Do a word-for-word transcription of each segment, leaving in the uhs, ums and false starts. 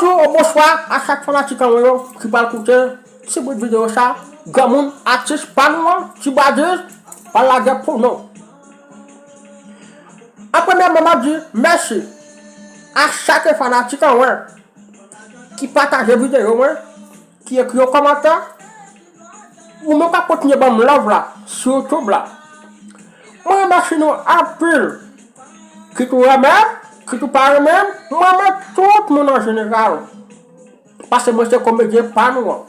Bonjou, bonswa a chak fanatik an mwen yo ki pral koute ti bout videyo sa. Granmoun, atis pa nou an, Ti Bwadiz, pral lage pou nou. An premyèman, m ap di mèsi a chak fanatik an mwen ki pataje videyo mwen, ki ekri yon kòmantè, ou menm k ap kontinye ban m love la sou YouTube la. Mwen remèsye nou anpil. Kit ou renmen m, kit ou pa renmen m, mwen renmen tout moun an jeneral. Paske mwen se komedyen pa nou an.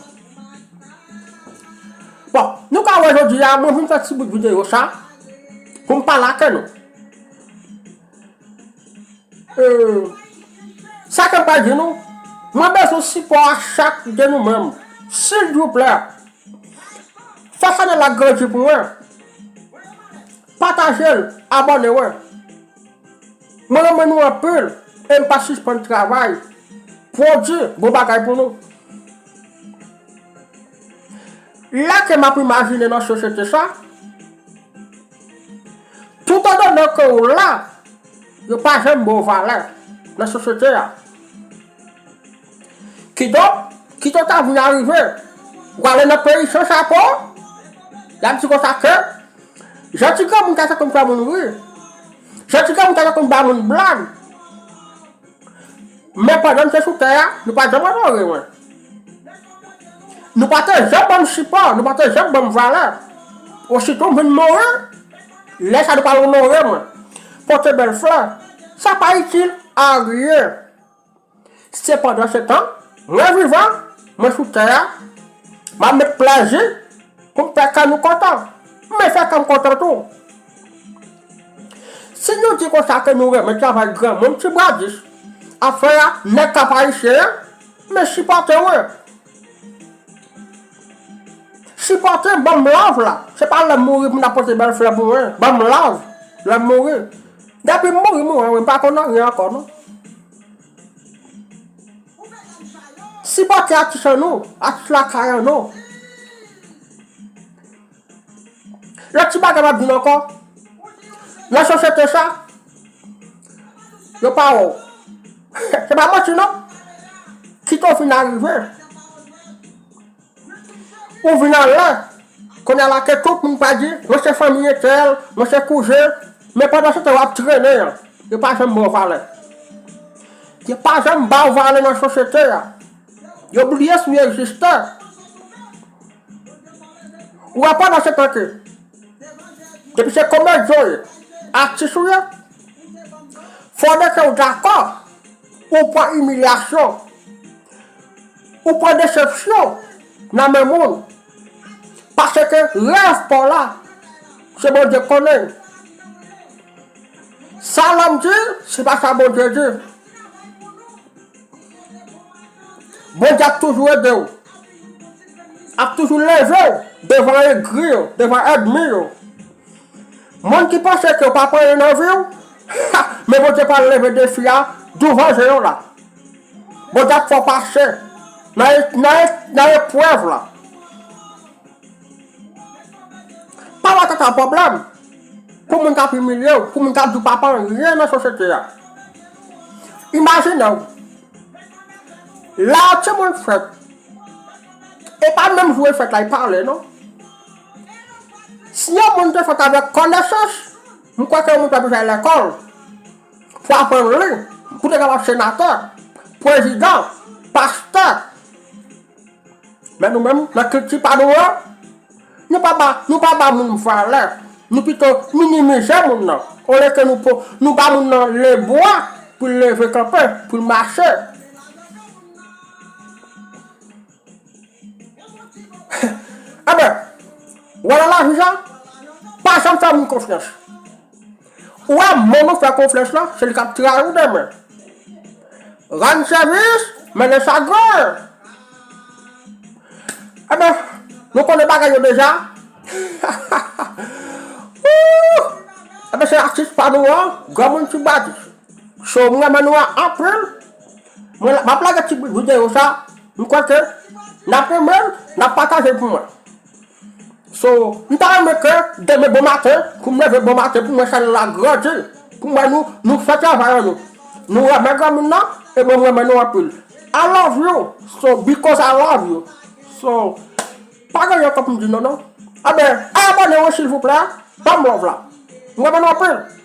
Bon, nou ka wè jodi a, mwen vin fè ti bout videyo sa pou m pale ak nou. Euh, sa ke m pral di nou, mwen bezwen sipò a chak de nou menm. Silvouplè, fè chanèl la grandi pou mwen. Pataje l, abòne mwen. Mwen renmen nou anpil e m pa sispann travay, pwodui bon bagay pou nou. Lè ke m ap imajine nan sosyete sa, toutotan ke w la, yo pa janm ba w valè nan sosyete a. Kidonk, kit ou ta vin arive, w ale nan peyi san chapo, y ap di konsa ke jan ti granmoun ta te konn fè moun ri, jan ti granmoun ta te konn ba moun blag. Men pandan m te sou tè a, nou pa janm onore mwen. Nou pa te janm ban m sipò, nou pa te janm ban m valè. Ositou m vin mouri, lè sa nou pral onore mwen. Pote bèl flè, sa pa itil anyen. Sepandan setan, mwen vivan, mwen sou tè a, m ap met plèzi pou m fè kè nou kontan. Men fè kè m kontan tou. Si nou di konsa ke nou renmen travay granmoun Ti Bwadiz ap fè a, nèg k ap ayisyen an, men sipòte mwen. Sipòte m, ban m love la. Se pa lè m mouri pou n ap pote bèl flè pou mwen. Ban m love lè m mouri. Depi m mouri, m mouri, m pa konn anyen ankò non. Sipòte atis an nou, atis lakay an nou. Lòt ti bagay m ap di n ankò, nan sosyete sa, yo pa wè w. Se pa manti non. Kit ou vin arive, ou vin anlè, kounye a la ke tout moun pral di, mwen se fanmi entèl, mwen se kouzen, men pandan se tan w ap trennen an, yo pa janm ba w valè. Yo pa janm ba w valè nan sosyete a. Yo bliye si w egziste. Ou wè pandan se tan ke, depi se komedyen w ye, atis ou ye, fòde ke w dakò ou pran imilyasyon, ou pran desepsyon nan men moun. Paske rèv pa w la, se Bondye k konnen. Sa lòm di, se pa sa Bondye di. Bondye ap toujou ede w. Ap toujou leve w devan egri yo, devan ènmi yo. Moun ki panse ke w p ap anyen nan vi w, ha, men Bondye pral leve defi a douvan je yo la. Bondye ap fè w pase nan, nan, nan eprèv la. Pa ba tèt ou pwoblèm pou moun k ap imilye w, pou moun k ap di w pa anyen nan sosyete a. Imajine w, lè yon timoun fèt, e pa menm jou e fèt la, e pale non. Si yon moun te fèt avèk konesans, m kwè ke yon moun pa bezwen al lekòl pou aprann li, pou te kapab senatè, prezidan, pastè. Men nou menm, nan kilti pa nou an, nou pa ba, nou pa ba moun valè. Nou pito minimize moun nan. Olye ke nou po, nou ba moun nan lebwa pou l leve kanpe, pou l mache. Enben, w wè nan lavi sa, pa janm fè moun konfyans. Ou wè moun ou fè konfyans lan, se li k ap trayi w demen. Rann sèvis, mennen chagren. Enben, nou konnen bagay yo deja. Wouh! Enben, se atis pa nou an, granmoun Ti Bwadiz. So, m renmen nou an anpil. Mwen, m ap lage ti videyo sa. M kwè ke n ap renmen l, n ap pataje l pou mwen. So, m ta renmen ke demen bon maten, pou m leve bon maten, pou m wè chanèl la grandi, pou m wè nou, nou fè travay an nou. Nou renmen granmoun nan, e mwen, m renmen nou anpil. I love you. So, because I love you. So, pa gen yon k ap m di non, non. Anben, abòne wi, silvouplè. Ban m love la. M renmen nou anpil.